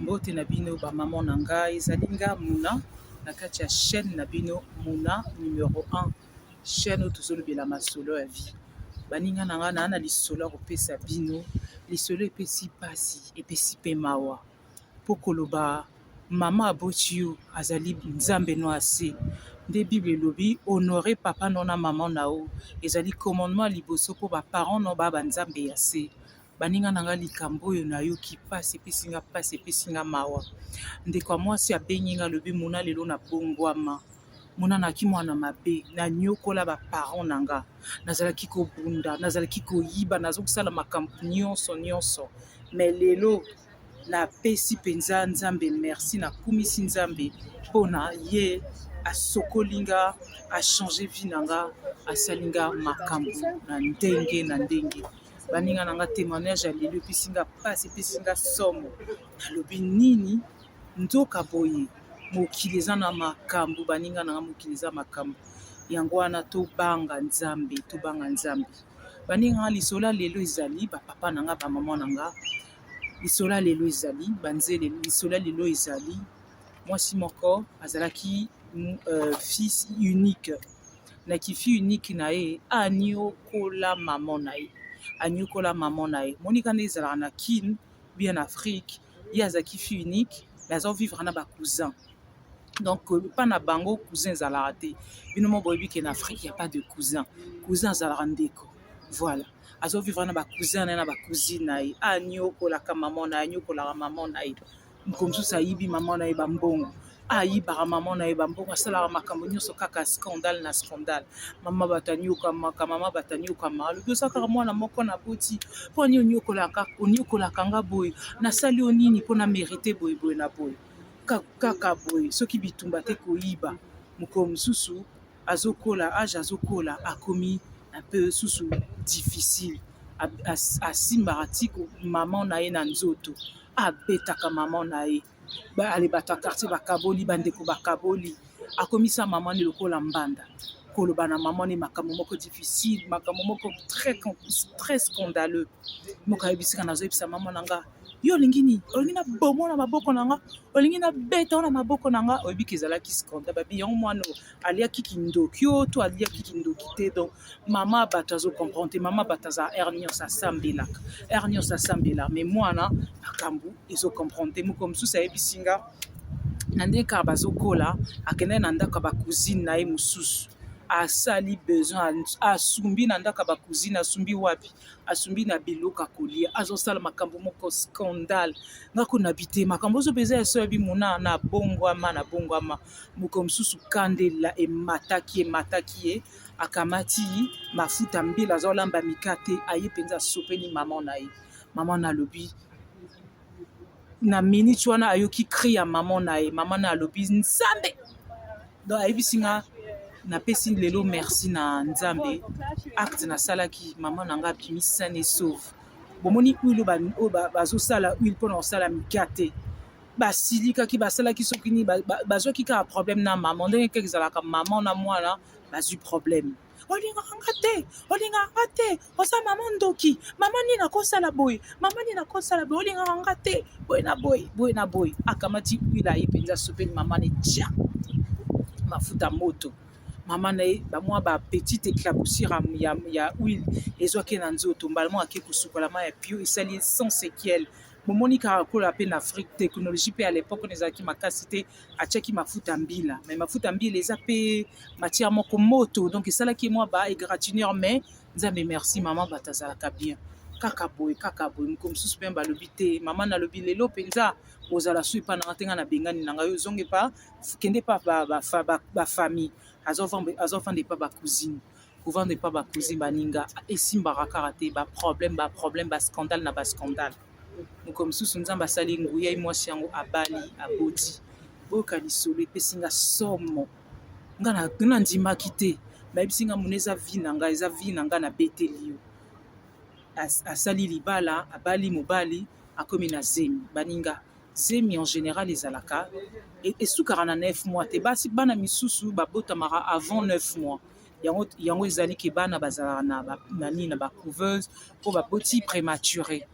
Mbote na bino ba maman na nga, ezali nga Muna na kati ya chaîne na bino Muna numero 1, chaîne oyo tozolobela masolo ya vie. Baninga na nga, naa na lisolo ya kopesa bino, lisolo epesi pasi, epesi pe mawa. Po koloba mama aboti yo azali Nzambe no ase. Nde Bible elobi honore papa no na maman na yo, ezali commandement ya liboso po ba parents no ba ba Nzambe ya se. Baninga na nga, likambo oyo nayoki pasi, epesi nga pasi, epesi nga mawa. Ndeko ya mwasi abengi nga, alobi Muna lelo nabongwama, Muna nayaki mwana mabe, nanyokola ba parents na nga, nazalaki kobunda, nazalaki koyiba, nazosala makambo nyonso nyonso, mais lelo napesi penza Nzambe merci, nakumisi Nzambe mpona ye asokoli nga, a changer vie na nga, asali nga makambo na ndenge na ndenge. Baninga na nga, temoignage ya lelo epesi nga pasi, epesi nga somo. Nalobi nini nzoka boye mokili eza na makambo, baninga na nga, mokili eza makambo. Yango wana tobanga Nzambe, tobanga Nzambe. Baninga nga, lisolo ya lelo ezali ba papa na nga, ba mama na nga. Lisolo ya lelo ezali banzele, lisolo ya lelo ezali mwasi moko azalaki fils unique. Na ki fille unique na ye aniokola maman na ye, aniokola maman na ye. Monika nde ezalaka na Kin bien na Afrique, ye azalaki fille unique mais azo vivre na ba cousins. Donc epa na bango cousin ezalaka te. Bino moko boyebi ke na Afrique ya pas de cousin. Cousin azalaka ndeko. Voilà. Azo vivre na ba cousins na ye na ba cousines na ye. Aniokolaka maman na ye, aniokolaka maman na ye. Mokolo mosusu ayibi mama na ye bambongo, ayibaka mama na ye bambongo, asalaka makambo nyonso kaka scandale na scandale. Mama bato anyokamaka, mama bato anyokamaka, alobi oza kaka mwana moko na boti, mpo nini onyokolaka, onyokolaka nga boye, nasali yo nini mpo na merite boye boye na boye, kaka boye, soki bitumba te koyiba. Mokolo mosusu azokola, age azokola, akomi un peu susu difficile, asimbaka ti mama na ye na nzoto, abetaka mama na ye. Ale bato ya quartier bakaboli, bandeko bakaboli, akomisa mama ne lokola mbanda, koloba na mama ne makambo moko difficile, makambo moko très, très scandaleux. Moko ayebisika, nazoyebisa mama na nga, yo olingi nini? Olingi na bomo na maboko na nga? Olingi na beta na maboko na nga? Oyebi ke ezalaki scandale. Babi yango mwana oyo aliaki kindoki oyo to aliaki kindoki te. Donc mama bato azo comprendre te, mama bato aza heure nyonso asambelaka, heure nyonso asambelaka, mais mwana makambo ezo comprendre te. Moko mosusu ayebisi nga na ndenge kaka bazokola, akendaki na ndako ya ba cousine na ye mosusu, asali besoin, asumbi na ndako ya ba cousine, asumbi wapi? Asumbi na biloko ya kolia, azosala makambo moko scandale. Nga kuna bi te makambo ozo mpenza ya so ya bimuna na bongwama, na bongwama. Mokolo mosusu kandela emataki, emataki ye, akamati mafuta mbila, azolamba mikate, aye mpenza asopeli mama na ye. Mama na alobi na minute wana ayoki cri ya mama na ye, mama na alobi Nzambe. Donc ayebisi nga, napesi lelo merci na Nzambe, acte nasalaki, mama na nga abimi saine et sauve. Bomoni huile oyo bazosala huile mpona kosala mikate, basilikaki, basalaki soki nini, bazwaki kaka problème na mama, ndenge kaka ezalaka mama na mwana bazwi problème. Olingaka nga te, olingaka nga te, oza mama ndoki, mama nini akosala boye, mama nini akosala boye, olingaka nga te, boye na boye, boye na boye. Akamati huile aye mpenza asopeli mama na tia mafuta moto. Mama na ye bamwa ba petite éclaboussure ya huile ezwaki na nzoto, mbala moko ake kosukola mai ya pio, esali ye sans séquelle. Bomoni kaka kola pe na Afrique, technologie pe à l'époque wana ezalaki makasi te, atiaki mafuta mbila, mais mafuta mbila eza pe matière moko moto, donc esalaki mwa ba égratignure, mais Nzambe merci, mama bato azalaka bien. Kaka boye, kaka boye. Mokolo mosusu mpe balobi te, mama nalobi lelo mpenza ozala su epa nanga te, nga nabengani na ngai, ozonge pa, kende pa ba famille. Azofanda epa ba cousine, kovanda epa ba cousine, baninga esimbaka kaka te, ba problème, ba problème, ba scandale na ba scandale. Mokolo mosusu Nzambe asali nguya, ye mwasi yango abali, aboti. Boyoka lisolo epesi nga somo, nga nandimaki te, bayebisi nga mona eza vie na nga, eza vie na nga, nabeteli yo. Asali libala, abali mobali, akomi na zemi. Baninga, zemi en général ezalaka esukaka na 9 mois te. Basi bana misusu babotamaka avant 9 mois. Yango, yango ezali ke bana bazalaka na nini, na ba couveuse, mpo baboti prématuré.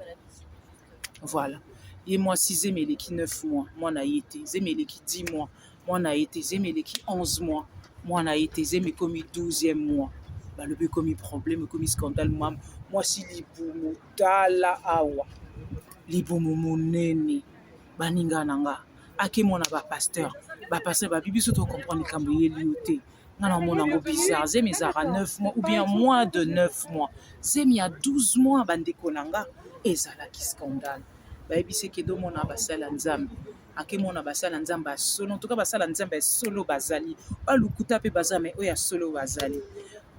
Voilà. Ye mwasi, zemi eleki 9 mois, mwana ye te. Zemi eleki 10 mois, mwana ye te. Zemi eleki 11 mois, mwana ye te. Zemi ekomi 12e mois, balobi ekomi problème, ekomi scandale. Mwasi libumu, tala awa, libumu monene. Baninga na nga, akemona bapasteur. Bapasteur babi: "Biso tocomprendre likambo eyeli yo te. Nga na omona yango bizarre. Zemi ezalaka 9 mois ou bien moins de 9 mois, zemi ya 12 mois." Bandeko na nga, ezalaki scandale. Bayebisi ekende omona basala Nzambe. Akemona basala Nzambe ya solo. En tout cas, basala Nzambe ya solo bazali, balukuta mpe baza, mais oyo ya solo bazali.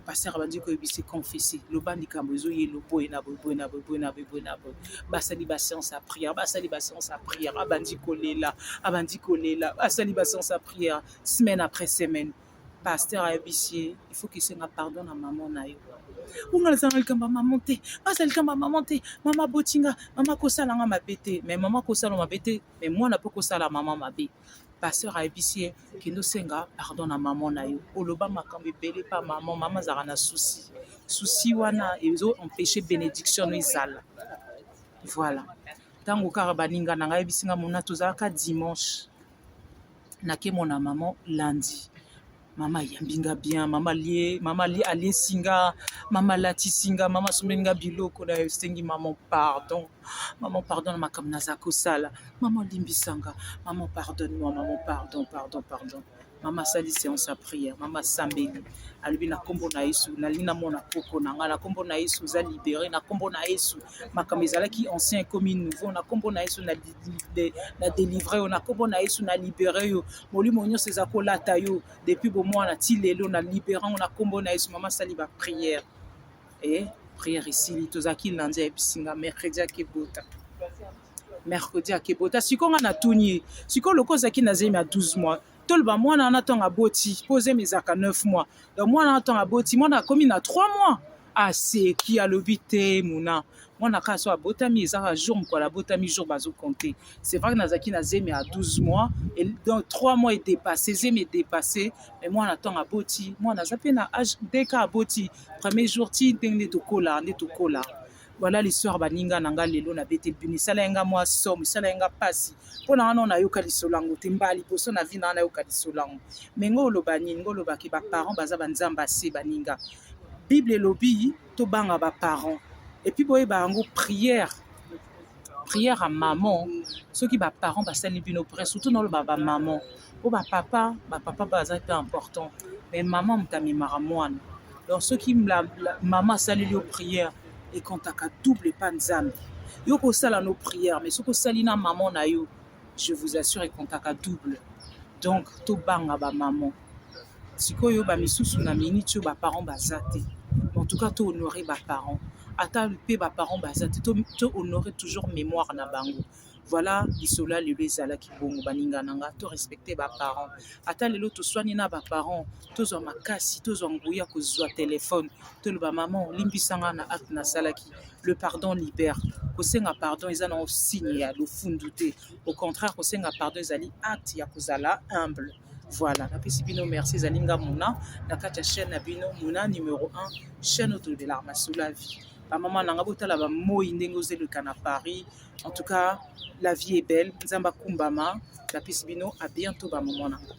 Pasteur abandi koyebisa: "Confesse, loba likambo ezoyela boye na boye, boye na boye, boye na boye, boye na boye." Basali baséance ya prière, basali baséance ya prière. Abandi kolela, abandi kolela. Basali baséance ya prière semaine après semaine. Pasteur ayebisi ye: "Il faut kesenga pardon na mama na yo." "Unga nazala likambo ya mama te, aza likambo ya mama te. Mama botinga, mama kosalanga mabe te." Mais mama kosala mabe te, mais mwana mpe kosala mama mabe. Pasteur ayebisi ye: "Kende osenga pardon na mama na yo. Oloba makambo ebele pa mama. Mama azalaka na souci. Souci wana ezo empêche bénédiction no ezala." Voilà. Ntango kaka, baninga na ngai, ayebisi nga mona, tozalaka dimanche, nakemona mama lundi. Mama ayambi nga bien. Mama lie, mama aliesi nga, mama alatisi nga, mama asombeli nga biloko. Na esengi mama pardon: "Mama, pardon na makambo naza kosala. Mama, olimbisa nga. Mama, pardonne moi. Mama, pardon, pardon, pardon." Mama asali séance ya prière. Mama asambeli, alobi: "Na nkombo na Yesu, nalingi namona koko na ngai. Na nkombo na Yesu, oza libéré. Na nkombo na Yesu, makambo ezalaki ancien ekomi nouveau. Na nkombo na Yesu, na délivre yo. Na nkombo na Yesu, na libéré yo. Molimo nyonso eza kolata yo depuis bomwana ti lelo, na libéré yango na nkombo na Yesu." Mama asali baprière e prière esili. Tozalaki lundi, ayebisi nga mercredi akebota, mercredi akebota. Sikoyo nga natuni ye: "Sikoyo loko ozalaki na zemi ya 12 mois, toloba mwana wana ntongo aboti, mpo zemi ezalaka 9 mois, donc mwana wana ntongo aboti, mwana akomi na 3 mois?" Aseki, alobi: "Te, muna mwana kaka so abotami, ezaka jour mokolo abotami, jour bazocompter. C'est vrai que nazalaki na zemi ya 12 mois et donc 3 mois edépassé, zemi edépassé, mais mwana ntongo aboti, mwana aza mpe na âge. Ndeka aboti premier jour ti ndenge nde tokola, nde tokola." Voilà l'histoire, baninga na nga. Lelo nabeteli bino, esala ye nga mwa somo, esala ye nga mpasi, mpo na nga nao nayoka lisolo yango te. Mbala liboso na vie na nga nayoka lisolo yango. Mais ngo oloba nini? Ngo olobaki baparent baza banzambe ase. Baninga, Bible elobi tobanga baparent. Et puis boyeba yango, prière, prière ya maman, soki baparent basali bino prière, surtout naoloba bamaman, po bapapa, bapapa baza mpe important, mais mama moto amemaka mwana. Donc soki mama asaleli yo prière, ekontaka double epa Nzambe. Yo kosala no prière, mais soki osali na mama na yo, je vous assure, ekontaka double. Donc tobanga bamama. Sikoyo bamisusu na miniti oyo baparent baza te. En tout cas, tohonore baparent. Ata mpe baparent baza te, tohonore toujours mémoire na bango. Voilà lisolo ya lelo ezalaki bongo, baninga na nga. Torespecte baparent. Ata lelo toswani na baparent, tozwa makasi, tozwa nguya kozwa telefone, toloba: "Mama, olimbisanga na acte nasalaki." Le pardon libère. Kosenga pardon eza na signe ya lofundu te. Au contraire, kosenga pardon ezali acte ya kozala humble. Voilà, napesi bino merci. Ezali nga Muna na kati ya chaîne na bino Muna numéro 1, chaîne oyo tolobelaka masolo ya vie. Bamama na nga, botala bamoi ndenge ozeleka na Paris. En tout cas, la vie est belle. Nzambe akumbama. Napesi bino à bientôt, bamama na nga.